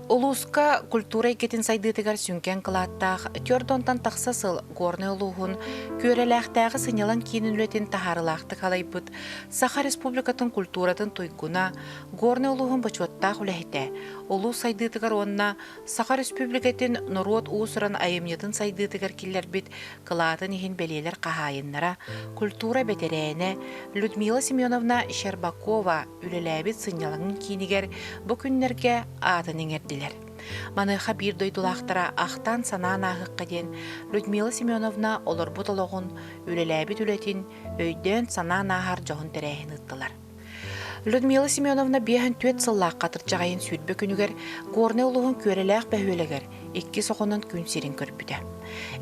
Улууска культура эйгэтин сайдыытыгар сүҥкэн кылааттаах 4 тахса сыл Горнай улууһун Күөрэлээхтээҕи сынньалаҥ киинин үлэтин таһаарыылаахтык халайбыт Саха Республикатын культуратын туйгуна, Горнай улууһун бочуоттаах үлэһитэ, улуус сайдыытыгар уонна Саха Республикатын норуот уус-уран айымньытын сайдыытыгар киллэрбит кылаатын иһин бэлиэлэр хаһаайыннара, культура бэтэрээнэ Людмила Семеновна Щербакова үлэлээбит сынньалаҥын киинигэр бу күннэргэ аатын иҥэрдилэр. Маныаха биир дойдулаахтара ахтан-санаан ааһыахха диэн Людмила Семеновна олорбут олоҕун, үлэлээбит үлэтин өйдөөн-санаан ааһар дьоһун тэрээһин ыыттылар. Людмила Семеновна 54 сыллаах хатырдьаҕайын 20 күнүгэр Горнай улууһун Күөрэлээх бөһүөлэгэр иккис оҕонон күн сирин көрбүтэ.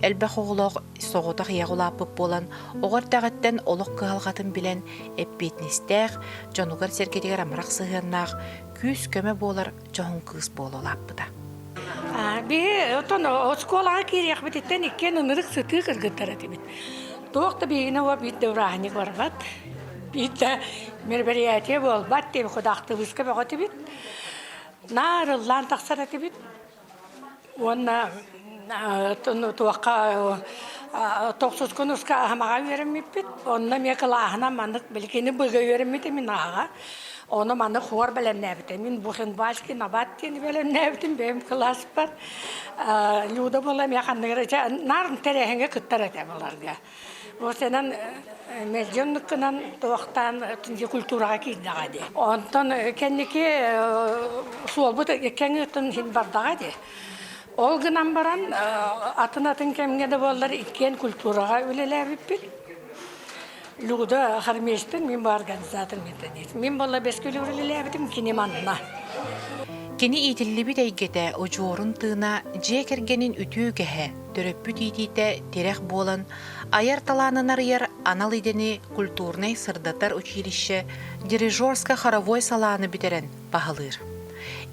Элбэх оҕолоох соҕотох ийэҕэ улааппыт буолан, оҕо эрдэҕиттэн олох кыһалҕатын билэн, эппиэтинэстээх, дьонугар-сэргэтигэр амарах сыһыаннаах, күүс-көмө буолар дьоһун кыыс буола улааппыта. Биһи отон оскуолаҕа киириэхпититтэн иккиэн ынырык сытыы кыргыттар этибит. Туох да биһигини уо биир да бырааһынньык барбат, биир да мероприятие буолбат диэн худаахтыбыска бөҕө этибит. Наар ыллаан тахсар этибит. Уонна туохха тохсус кунуска аһамаҕа үөрэммиппит. Онно эмиэ кылааһынан маннык билигини быга үөрэммитим мин ааҕа. Ону маны хуор бэлэмнээбитим. Мин Бухенвальский набат диэни бэлэмнээбитим бэйэм кылааспар. Люда буола эмиэ ханнык эрэ наар тэрээһиҥҥэ кыттар этэ баларга. Осенан мэлдьи оннуккунан туохтаан культураҕа киирдэҕэ дии. Онтон кэнники суолбут кэҥиттэн иһин бардаҕа дии. Ол гынан баран атын-атын кэмҥэ да буоллар иккиэн культураҕа үлэлээбиппит. Люда хормейстер, мин бу организатор методист. Мин буолла бэскүлү үлэлээбитим, кини манна. Кини иитиллибит эйгэтэ, удьуорун тыына, дьиэ кэргэнин үтүө үгэһэ, төрөппүт иитиитэ тирэх буолан, айар талаанын арыйар анал идэни культурнай-сырдатар училище дирижерско-хоровой салааны бүтэрэн баһылыыр.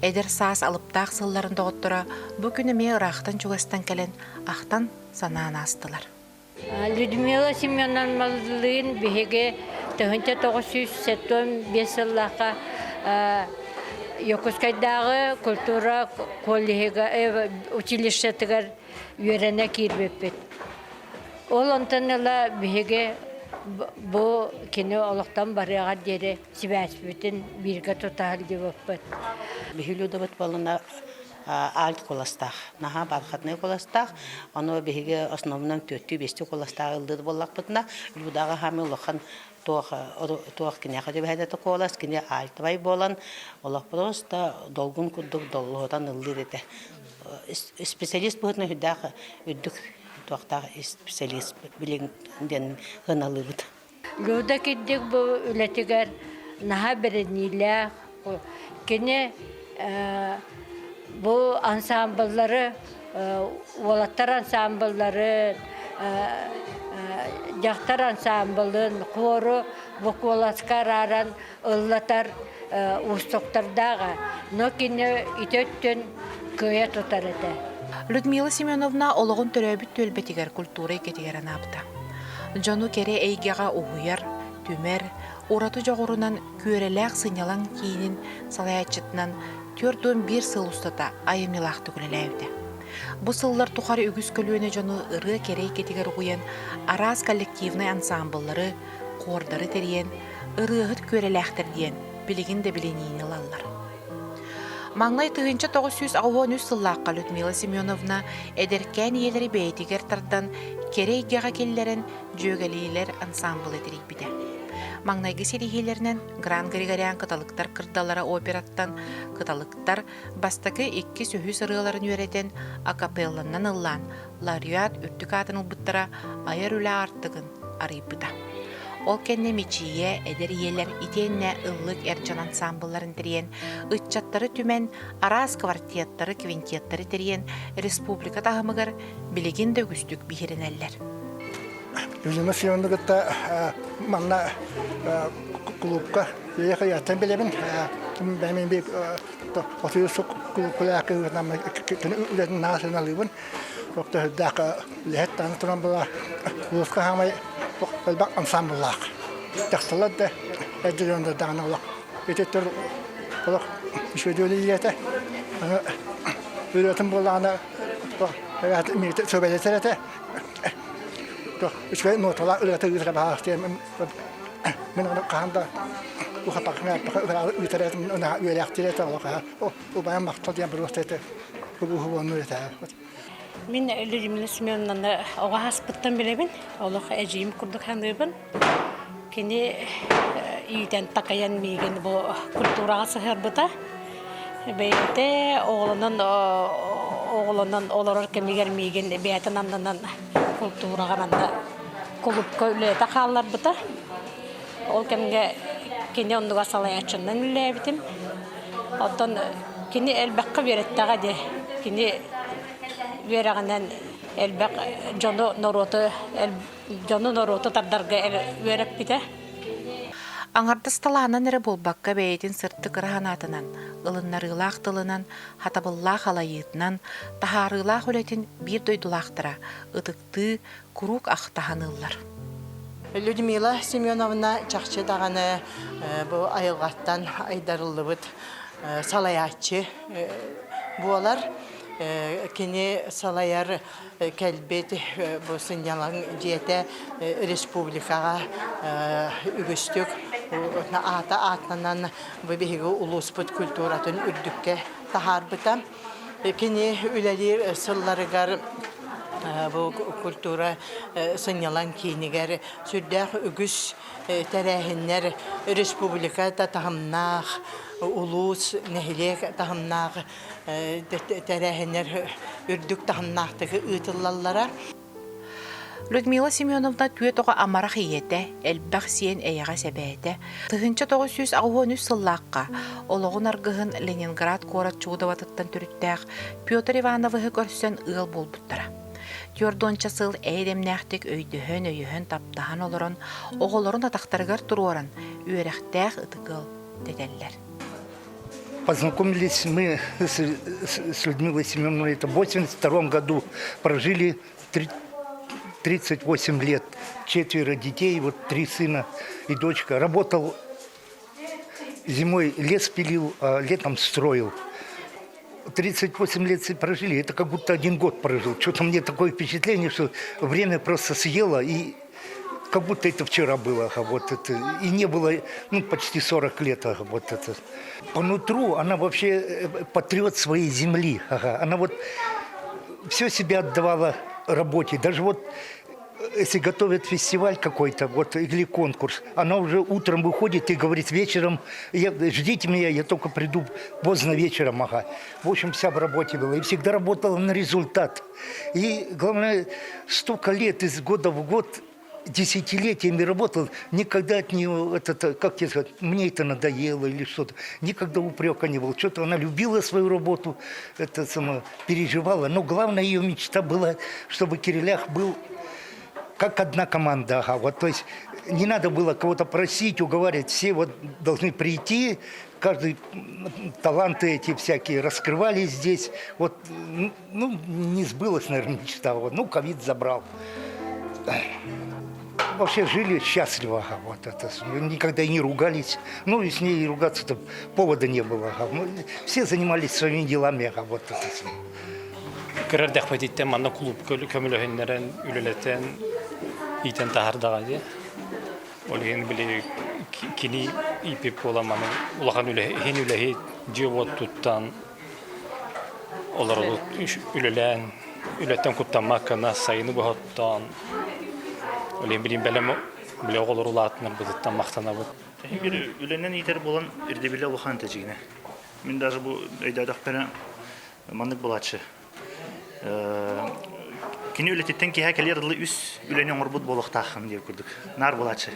Эдэр саас алыптаах сылларын доҕотторо бу күн эмиэ ыраахтан-чугастан кэлэн ахтан санаан аастылар. Людмила Семеновналыын биһиги 1975 сыллаахха Якутскайдааҕы культура коллеһыгар училищетыгар үөрэнэ киирбиппит. Ол онтон ыла биһиги бу кини олохтон барыаҕар диэри сибээспитин бииргэ тута сылдьыбыппыт. Биһи Людабыт буоллуна альт куоластаах, наһаа бархатнай куоластаах. Ону биһиги основнан түөртүү-биэстүү куоластаах ыллыыр буоллахпытына, Людаҕа хаамыы улахан туох туох киниэхэ түбэһэн этэ куолас, кини альтовай буолан, олох просто долгун курдук доллоһутан ыллыыр этэ. Специалист быһыытынан үрдээх үрдүк туохтаах специалист билин диэн сыаналыыбыт. Люда кирдик бу үлэтигэр наһаа бэриниилээх. Кини бу ансаамбыллары, уолаттар ансаамбылларын, дьахтар ансаамбылын, хуору бу куоласка арааран ыллатар уустуктардааҕа. Но кини ити өттүн кыайа тутар этэ. Людмила Семеновна олоҕун төрөөбүт түөлбэтигэр культура эйгэтигэр анаабыта. Дьону кэрэ эйгэҕэ уһуйар, түмэр, ураты дьоҕурунан Күөрэлээх сынньалаҥ киинин салайааччытынан 41 сыл устата айымньылаахтык үлэлээбитэ. Бу сыллар тухары үгүс көлүөнэ дьону ырыа кэрэ эйгэтигэр угуйан, араас коллективнай ансаамбыллары, хуордары тэрийэн, ырыаһыт күөрэлээхтэр диэн билигин да билиниини ылаллар. Маҥнай 1983 сыллаахха Людмила Семеновна эдэркээн ийэлэри бэйэтигэр тардан, кэрэ эйгэҕэ киллэрэн «Дьүөгэлиилэр» ансаамбылы тэрийбитэ. Маҥнайгы ситиһиилэринэн Гран Григорян «Кыталыктар кырдаллара» операттан «Кыталыктар» бастакы иккис үһүс ырыаларын үөрэтэн, акапелланан ыллаан, лауреат үрдүк аатын ылбыттара айар үлэ аартыгын арыйбыта. Ол кэннэ Мичийэ, эдэр ийэлэр итиэннэ ыллык эр дьон ансаамбылларын тэрийэн, ыччаттары түмэн, араас квартеттары, квинтеттары тэрийэн республика таһымыгар билигин да үгүстүк биһирэнэллэр. Людмила Семеновна кытта манна клубка ехаяттан билэбин. Бэйэм би отуйу сук клубка үлэтин наасыналыыбын. Тохтоһурдаах үлэһит тааны туран була улууска хаамай элбэх ансамбллаах. Тахсалар да эрдэ даҕаны олох ити тур олох үчүгэй үлэлиэтэ. Ырыатын буоллаҕына сөбэлэтэр этэ. Үчүгэй ноталаах ырыата ыытара баһаах диэн мин ону хаһан да ухаппакка ыытар этим үөрээхтиир этэ убайым махтал диэн просто этэ убуһу этэ. Мин Людмила Семеновнаны оҕо ааспыттан билэбин, олох эдьиийим курдук саныыбын. Кини иитэн такайан миигин бу культураҕа сыһыарбыта. Бэйэтэ оҕолонон оҕолонон олорор кэмигэр миигин бэйэтин аннынан култуураҕа манна кулуупка үлэлэтэ хаалларбыта. Ол кэмҥэ кини оннугар салайааччынан үлэлээбитим. Оттон кини элбэххэ үөрэттэҕэ дии. Кини үөрэҕинэн элбэх дьону, норуоту дьону норуоту тардарга үөрэппитэ. Аҥардас талаанынан эрэ буолбакка бэйэтин сырдык ыра санаатынан, ылыннарыылаах тылынан, хатабыллаах алайыытынан, таһаарыылаах үлэтин биир дойдулаахтара ытыктыы, куруук ахтаһан ыллар. Людмила Семеновна чахчы даҕаны бу айылҕаттан айдарыллыбыт салайааччы буолар. Кини салайар кэлбит бу сынньалаҥ дьиэтэ республикаҕа үгүстүк аата ааттанан бу биһиги улууспут культуратын үрдүккэ таһаарбыта. Кини үлэлиир сылларыгар бу культура сынньалаҥ киинигэр сүрдээх үгүс тэрээһиннэр республика да таһымнаах, улуус, нэһилиэк таһымнаах тэрээһиннэр үрдүк таһымнаахтык ыытыллаллара. Людмила Семеновна түөрт оҕо амарах ийэтэ, элбэх сиэн эйэҕэс эбээтэ. 1983 сыллаахха олоҕун аргыһын Ленинград куорат Чудоватыттан төрүттээх Петр Ивановиһы көрсөн ыал буолбуттара. Түөрт сыл эйэ-дэмнээхтик өйдөһөн-өйөһөн таптаһан олорон, оҕолорун атахтарыгар туруоран, үөрэхтээх ытык ыал дэтэллэр. Познакомились мы с, с Людмилой Семеновной это в 82 году. Прожили 38 лет. Четверо детей, вот три сына и дочка. Работал зимой лес пилил, а летом строил. 38 лет прожили, это как будто один год прожил. Что-то мне такое впечатление, что время просто съело, и как будто это вчера было, вот это, и не было, ну, почти 40 лет, вот это. По нутру она вообще э, патриот своей земли, ага. Она вот все себя отдавала работе, даже вот если готовят фестиваль какой-то, вот, или конкурс, она уже утром выходит и говорит вечером, я, ждите меня, я только приду поздно вечером, ага. В общем, вся в работе была. И всегда работала на результат. И, главное, столько лет из года в год десятилетиями работал, никогда от нее, этот, как тебе сказать, мне это надоело или что-то, никогда упрека не было. Что-то она любила свою работу, это само, переживала. Но главная ее мечта была, чтобы Кирилях был как одна команда. Ага, вот, то есть не надо было кого-то просить, уговаривать, все вот должны прийти, каждый таланты эти всякие раскрывались здесь. Вот, ну, не сбылась, наверное, мечта. Вот. Ну, ковид забрал. Вообще жили счастливо, ага, вот это. Никогда и не ругались. Ну, и с ней ругаться-то повода не было. Ага. Мы все занимались своими делами, ага, вот это. Кыра эрдэхпититтэн манна кулуупка көмөлөһүннэрэн, үлэлэтэн, иитэн таһаардаҕа дии. Ол иһин били кини ииппит буолан маны улахан үлэ иһин үлэһит, дьиэ-уот туттан олорбут үлэлээн, үлэттэн куттаммаккына сайыны быһа оттоон, ол иһин билин бэлэм били оҕолор улаатынарбытыттан махтанабыт. Биир үлэнэн иитэр буолан ирдэбилэ улахан этэ дьиҥинэ. Мин даже бу өйдөөтөхпүнэ маннык буолааччы. Кини үлэтиттэн киэһэ кэлиэр дылы үс үлэни оҥорбут буолуохтааххын диир курдук. Наар буолааччы.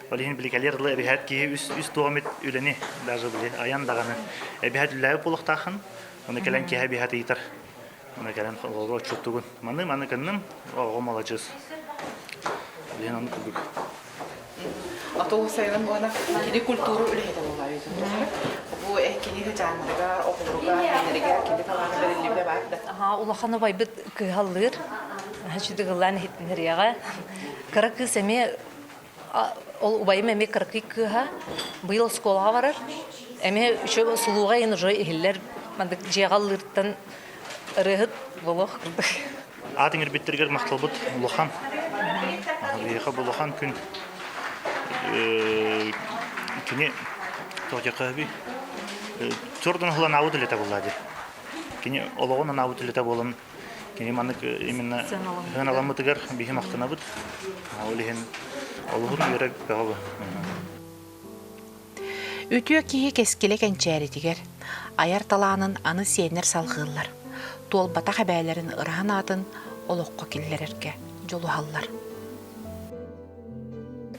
Ол иһин били кэлиэр дылы эбиһээт киһи үс үс туох эмит үлэни даже били айан даҕаны эбиһээт үлэлээбит буолуохтааххын. Оны кэлэн киэһэ эбиһээт ыйытар. Оны кэлэн оҕолору отчуттугун. Маны маны кынным, оҕо маладьыас. Билин ону курдук. Ото сайынын буолана кини культура үлэһитэ буолла Бу кини жанрыгар, оҕолоругар, кинилэригэр кини талаана бэриллибитэ баар да. Аха, улахан убайбыт кыыһаллыыр. Чудыгыллаан иһитиннэриэҕэ. Кыра кыыс эмиэ ол убайым эмиэ кыракый кыыһа быйыл оскуолаҕа барар. Эмиэ еще сулууга иһин уже иһиллэр мандык дьиэҕэ аллыыртан. Ырыаһыт буолуох курдук. Аат иҥэрбиттэригэр махталбыт улахан. Биһиэхэ бу улахан күн. Кини тоҕо Чордон ыһылан аабыт үлэтэ буолла дии. Кини олоҕун анаабыт үлэтэ буолан кини маннык именно сыаналаммытыгар биһи махтанабыт. Ол иһин олуһун үөрэ бөҕө Үтүө киһи кэскилэ кэнчээритигэр, айар талаанын аны сиэннэр салҕыыллар, туолбатах эбээлэрин ыраһан аатын олоххо киллэрэргэ дьулуһаллар.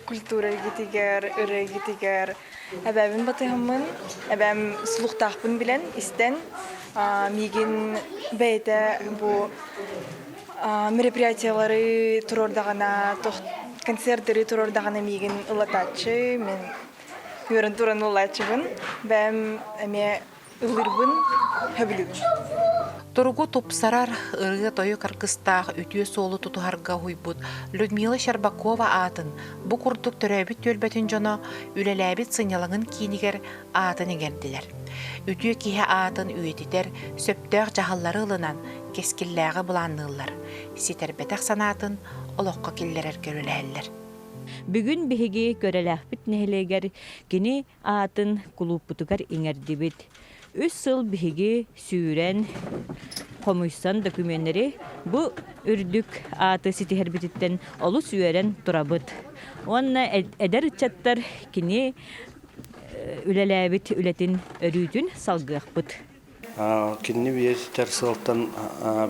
Культура эйгэтигэр, ырыа эйгэтигэр эбээбин батыһаммын, эбээм слухтаахпын билэн, истэн, миигин бэйэтэ бу мероприятиялары туруордаҕына, концертэри туруордаҕына миигин ылатааччы, мин үөрэн туран ылааччыбын. Бэйэм эмиэ ыллыырбын сөбүлүүбүн. Туругу тупсарар, ырыа-тойук аргыстаах үтүө суолу тутуһарга уһуйбут Людмила Щербакова аатын бу курдук төрөөбүт түөлбэтин дьоно үлэлээбит сынньалаҥын киинигэр аатын иҥэрдилэр. Үтүө киһи аатын үйэтитэр сөптөөх дьаһаллары ылынан, кэскиллээҕи былаанныыллар, ситэрбэтэх санаатын олоххо киллэрэргэ үлэлэһэллэр. Бүгүн биһиги Көрөлөөхпүт нэһилиэгэр кини аатын кулууппутугар иҥэрдибит. Үс сыл биһиги сүүрэн, хомуйсан докумүөннэри бу үрдүк ааты ситиһэрбититтэн олус үөрэн турабыт. Уонна эдэр ыччаттар кини үлэлээбит үлэтин өрүүтүн салгыахпыт. Кинини үйэтитэр сыалтан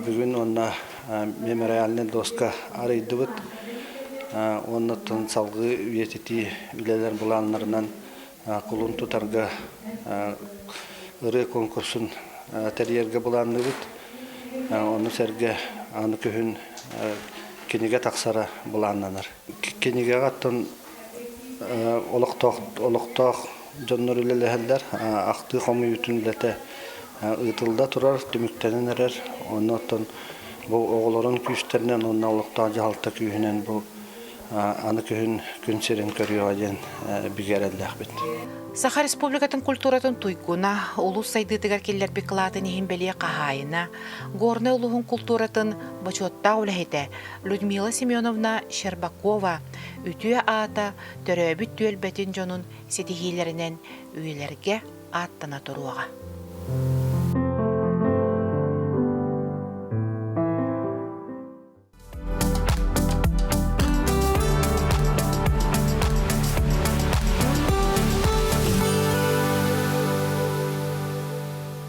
бүгүн уонна мемориальнай доска арыйдыбыт. Уонна салгыы үйэтитии үлэлэр былааннарынан кулун тутарга ырыа конкурсун тэрийэргэ былаанныыбыт. Ону сэргэ аны күһүн кинигэ тахсара былааннанар. Кинигэҕэ оттон олохтоох олохтоох дьоннор үлэлэһэллэр. Ахтыы хомуйуутун үлэтэ ыытылла турар, түмүктэнэн эрэр. Онно оттон бу оҕолорун күүстэринэн уонна олохтоох дьаһалта күүһүнэн бу аны күһүн күн сирин көрүөҕэ диэн бигэ эрэллээхпит. Саха Республикатын культуратын туйгуна, улуус сайдыытыгар киллэрбит кылаатын иһин бэлиэ хаһаайына, Горнай улууһун култууратын бочуоттаах үлэһитэ Людмила Семеновна Щербакова үтүө аата төрөөбүт түөлбэтин дьонун ситиһиилэринэн үйэлэргэ ааттана туруоҕа.